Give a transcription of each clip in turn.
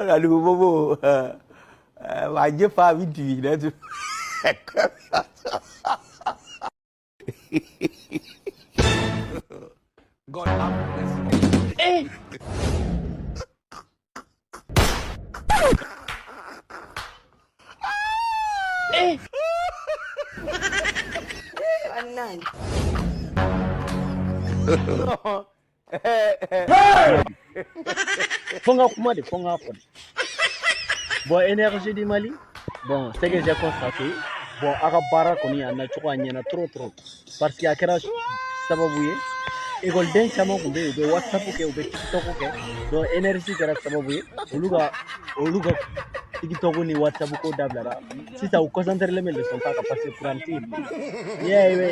Aduhubobo, wagye fa a mentumi nanso. God have mercy. Eh! Eh! Fo n ka kuma de, fo n k'a fɔ de. Bon, Énergie du Mali, bon, ce que j'ai constaté, bon, a ka baara kɔni a nacogo a ɲɛna trop trop, parce que a kɛra sababu ye ekɔliden caman tun bɛ yen, u bɛ WhatsApp kɛ, u bɛ TikTok kɛ. Donc énergie kɛra sababu ye olu ka TikTok ni WhatsApp ko dabilara. Sisan u concentré bɛ leçon ta kan, parce que courant tɛ yen. N'i y'a ye i bɛ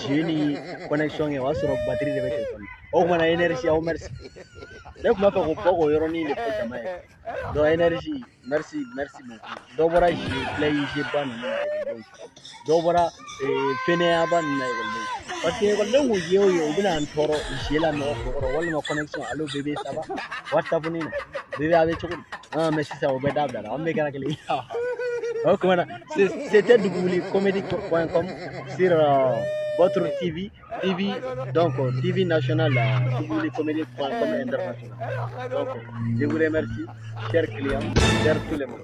jeu ni connexion kɛ, o y'a sɔrɔ batterie de bɛ téléphone. O tuma na énergie, aw merci. Ne tun b'a fɛ k'o bɔ k'o yɔrɔnin de fɔ jama ye. Donc énergie, merci, merci beaucoup. Dɔ bɔra jeu play jeu ba ninnu na ekɔlidenw, dɔ bɔra fɛnɛyaba ninnu na ekɔlidenw, parce que ekɔlidenw kun ye o ye, u bɛna an tɔɔrɔ jeu la mɔgɔ kɔrɔ, walima connexion, allo bébé, ça va, WhatsApp ni na bébé, a bɛ cogo di? Ah, mais sisan o bɛɛ dabilara, an bɛɛ kɛra kelen ye. O tuma na c'était dugawulicomédie.com sur votre TV, TV, donc TV nationale, dugawulicomédie.com international. Donc je vous remercie, chers clients, chers tout le monde.